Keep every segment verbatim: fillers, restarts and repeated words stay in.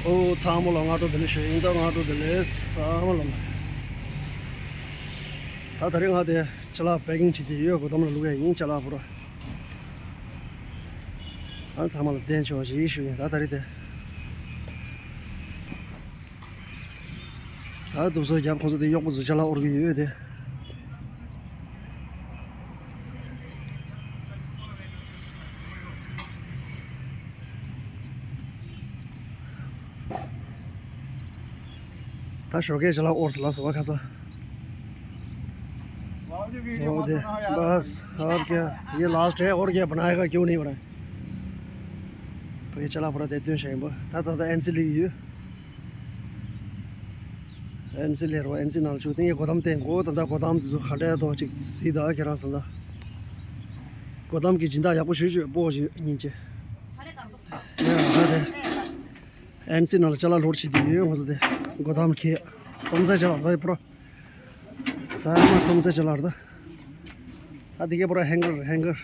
ཨོ་ཚང་མ་ལ་སྔ་དྲོ་བདེ་ལེགས་ཞུ་ཡིན། ད་སྔ་དྲོ་བདེ་ལེགས་ཚང་མ་ལ། ད་ད་རེས་ང་དེ་ཅ་ལག་པེ་ཀིང་བྱེད་དེ་ཡོད། སྒོ་ཐམ་ལ་བླུག་ཡ་ཡིན། ཅ་ལག་པུ་ར། ཨ་ཚང་མ་ལ་བདེན་ཆོག་ཞེས་ཞུ་ཡིན། ད་ད་རེས་དེ། ད་དུ་སོ་རྒྱབ་ཁོང་ཚོ་དེ་གཡོག་པོ་ཚོ་ཅ་ལག་དབོར་གི་ཡོད་དེ། ད་ཞོགས་ཀས་ཅ་ལག་དབོར་སོང་ལ་སོ་བ་ཁ་ས། ཨོ་དེ་بس اب کیا، یہ لاسٹ ہے، اور کیا بنائے گا، کیوں نہیں بنائے؟ ཕ་གི་ཅ་ལག་པུ་ར་དེ་སྟོན་བྱ་ཡིན་པ། ད་ད་ད་ཨེན་སི་ལི་ཡོད། ཨེན་སི་ལེ་རོ། ཨེན་སི་ནང་ཆུ་ཏིང་ཡེ་སྒོ་ཐམ་སྟེང་གོ། ད་ད་སྒོ་ཐམ་དེ་ཚོ་ག་འདྲ་དོ་ཅིག་སི་ད་ཁྱེད་རང་ས་ད། སྒོ་ཐམ་གྱི་སྦྱིན་བདག་ཡག་པོ་ཞུ་ཞུ་པོ་ཞུ་ཉིན་ཅེ། ཡ་ད་དེ་ཨེན་སི་ནང་ལ་ཅ་ལག་ལོར་བྱེད་དུ་ཡོད། ང་ཚོ་དེ་སྒོ་ཐམ་ཁེ་ཁྲོམ་སའི་ཅ་ལག་རེད་པོ་ར། ཚང་མ་ཁྲོམ་སའི་ཅ་ལག་རེད། ད་དེ་གས་པོ་ར་ཧེང་གར་ཧེང་གར།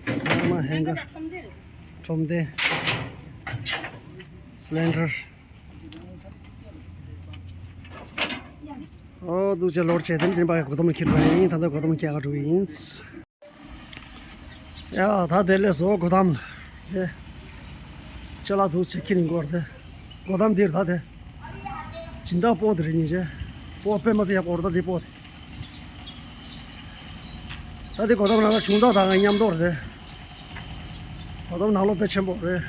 ཚང་མ་ཧེང་གར། ཁྲོམ་སྡེ། སི་ལིན་ཌར། ཨོ་འདུག་ཅེ་ལོར་བྱས་ཏེ་འདི་པའི་སྒོ་ཐམ་ཁྱེར་འགྲོ་ཡིན། ད་ལྟ་སྒོ་ཐམ་ཁྱེར་ག་འགྲོ་ཡིན། ཡ་ད་དེ་ལས་བཟོ་སྒོ་ཐམ་དེ་ཅ་ལག་འདུག་ཅེ་ཁྱེར་ཡིན་སྐོར་དེ། སྒོ་ཐམ་འདིར་ད་དེ་སྦྱིན་བདག་པོ་དེ་རེད་ཉིན་ཅེ། པོ་དཔེ་མ་སྲིད་ཡག་པོ་རེད། ད་དེ་པོ་དེ། ད་དེ་སྒོ་ཐམ་ནང་ལ་བྱུང་ད་ད་ང་མཉམ་དུ་རེད། སྒོ་ཐམ་ནང་ལོགས་དཔེ་ཆེན་པོ་རེད།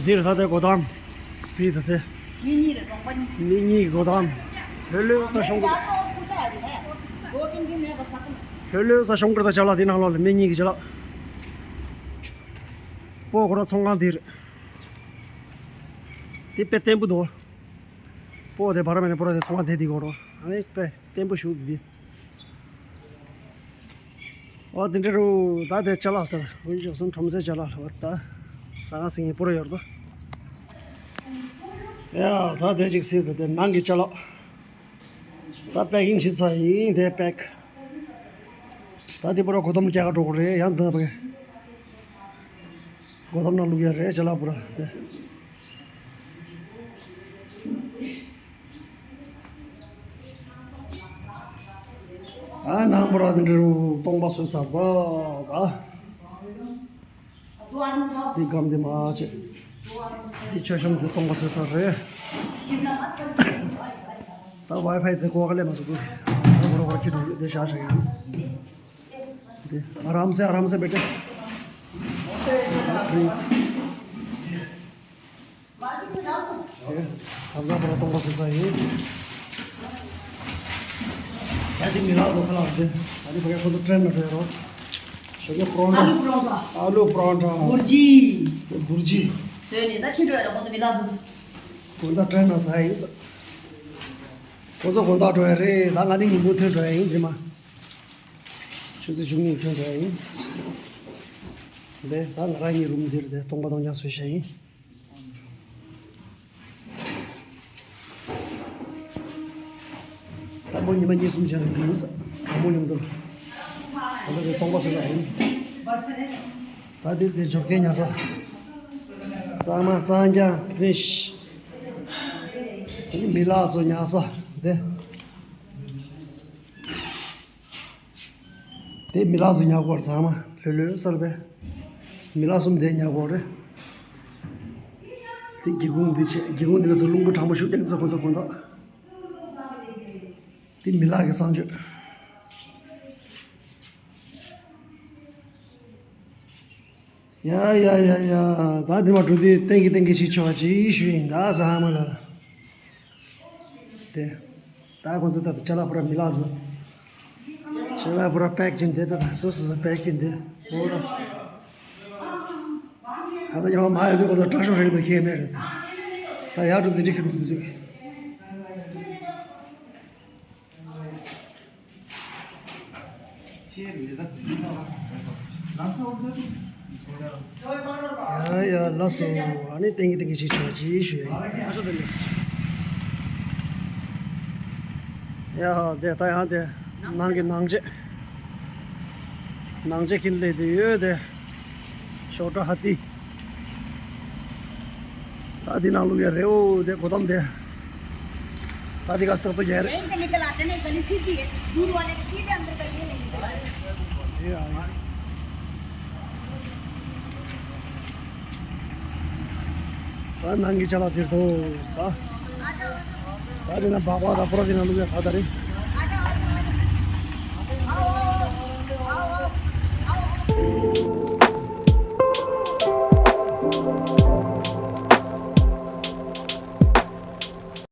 འདིར་ད་ལྟའི་སྒོ་ཐམ། སི་ད་ལྟའི། མི་གཉིས་རེད། གྲོང་པ་གཉིས། མི་གཉིས་ཀྱི་སྒོ་ཐམ། ལྷོད་ལྷོད་ས་ཤོང་གི། ལྷོད་ལྷོད་ས་ཤོང་གི་ད་ཅ་ལག་འདི་ནང་ལོགས་ལ་མི་གཉིས་ཀྱི་ཅ་ལག། སྤོ་ཁོ་ར་ཚོང་ཁང་འདིར། འདི་དཔེ་བརྟན་པོ་འདུག། སྤོ་དེ་བར་མེད་ནས་སྤོ་ར་དེ་ཚོང་ཁང་དེ་འདི་གོ་རོ། ཨ་ནི་དཔེ་བརྟན་པོ་ཞུགས་འདི། ཨོ་དེ་འདྲ་རུ་ད་དེ་ཅ་ལག་ད་འོན་ཅོག་སོང་ཁྲོམ་སའི་ཅ་ལག་ལ་བ་ད་ས་ག་སིང་ངེ་པོ་ར་ཡོད་དོ། ཡ་ད་དེ་ཅིག་སི་ད་དེ་ནང་གི་ཅ་ལག་ད་པེ་ཀིང་བྱེད་ཚར་ཡིན། དེ་པེག་ད་དེ་པོ་ར་སྒོ་ཐམ་རྒྱག་ག་འགྲོ་གི་རེད། ཡང་ད་པེ་སྒོ་ཐམ་ནང་བླུག་ཡ་རེད། ཅ་ལག་པོ་ར་དེ། ཨ་ནང་པོ་ར་དེ་འདྲ་རུ་སྟོང་པ་བཟོས་ཚར་ད་ད། དེ་སྒམ་དེ་མ་བྱེད། དེ་མཆོད་གཤོམ་དེ་སྟོང་པ་བཟོས་ཚར་རེད། ད་ཝའི་ཕའི་དེ་གོ་ག་ལས་མ་བཟོ་དུས་ད་གོ་ར་གོ་ར་ཁྱི་དྲུག་དེ་བཞག་བཞག་ཡིན། དེ་ཨ་རམ་སེ་ཨ་རམ་སེ་བེ་ཊེ། ཨ་པི་ལིས། ཨེ། ཁ་ཚ་པོ་ར་སྟོང་པ་བཟོས་ཚར་ཡིན། ད་དེ་མི་ལག་བཟོ་ཁ་ལག་རེད། ད་དེ་ཕ་གི་ཁོ་ཚོ་ཊེན་ནེར་རེད་རོ། ཞོགས་ཀས་པ་རོན་ཊ། ཨ་ལུ་པ་རོན་ཊ། ཨ་ལུ་པ་རོན་ཊ། བུར་ཇི། བུར་ཇི། བཟོས་ནས་ད་ཁྱི་འགྲོ་ཡ་ར་ཁོ་ཚོ་མི་ལག་བཟོ། དགོང་དག་ཊེན་ནེར་ཟ་ཡིན་ས། ཁོ་ཚོ་དགོང་དག་འགྲོ་ཡ་རེད། ད་ང་ནི་ཉིན་མོ་ཐོན་འགྲོ་ཡ་ཡིན་དེ་མ། ཆུ་ཚོད་བཅུ་གཉིས་ཐོན་འགྲོ་ཡ་ཡིན། དེ་ད་ང་རང་གཉིས་རུམ་འདིར་དེ་སྟོང་པ་སྟོང་རྐྱང་བཟོས་བཞག་ཡིན། ད་མོ་ཉི་མ་གཉིས་གསུམ་བྱས་ནས་འདི་ཡིན་ས། ཚ་མོ་མཉམ་དུ། ད་ལྟ་དེ་སྟོང་པ་བཟོས་ས་ཡིན། ད་དེ་དེ་འབྱོར་སྐད་ཉར་ས། གཙང་མ་གཙང་རྐྱང་ཕི་ནི་ཤི། དེ་ནི་མི་ལག་ཚོ་ཉར་ས་དེ། དེ་མི་ལག་ཚོ་ཉར་གོ་རེད། ཚང་མ་ལྷོད་ལྷོད་སར་པས། མི་ལག་གསུམ་དེ་ཉར་གོ་རེད། དེ་སྒེའུ་ཁུང་འདི་བྱས། སྒེའུ་ཁུང་འདི་ལ་ཚོ་རླུང་བུ་གྲང་མོ་ཞུ་སྟེང་ཚོ་ཁོ་ཚོ་དགོང་དག། དེ་མི་ལག་གི་གསང་སྤྱོད། ཡ་ཡ་ཡ་ཡ། ད་འདི་མ་འགྲོ་དུས་ཏན་གི་ཏན་གི་ཞིག་ཆོག་ཅིག་ཞུ་ཡིན་ད་ཚང་མ་ལ། དེ། ད་ཁོང་ཚོ་ད་ཅ་ལག་པུ་ར་མི་ལག་ཚོ། ཅ་ལག་པུ་ར་པེག་ཅིང་དེ་ད་ད་སོ་སོ་སོ་པེག་ཅིང་དེ་འོ་ར། ཁ་ཚ་ཉི་མ་མ་ཡོད་དུས་ཁོ་ཚོ་དྲག་ཤོས་རེད་པ་ཁྱེད་མེད་རེད། ད་ཡར་འགྲོ་འདི་འདྲ་ཁྱེད་འགྲོ་འདི་ཚོ། ཡ་ཡ་ལགས་སོ། ཨ་ནི་ཏན་གི་ཏན་གི་ཞིག་ཆོག་ཅིག་ཞུ་ཡ་ཡིན། ཨ་ཅག་དེ་ལགས་སོ། ཡ་དེ་ད་ཡང་དེ་ནང་གི་ནང་ཆེ། ནང་ཆེ་ཁིན་ལེ་དེ་ཡོད་དེ། ཆོ་ཏྲ་ཧ་ཏི། ད་དེ་ནང་ལུག་ཡ་རེ་འོ་དེ་གོ་དམ་དེ། ད་དེ་ག་ཚག་ཏུ་ཡ་རེ། यहीं से निकल आते ना, गली सीधी है, दूर वाले की सीधे अंदर गली में नहीं निकल आते। ད་ནང་གི་ཆ་ལ་དེར་དོ་ས། ད་དེ་ན་སྦག་སྦག་ད་པོ་ར་དེ་ནང་ལུག་ཡ་ད་ད་རེ།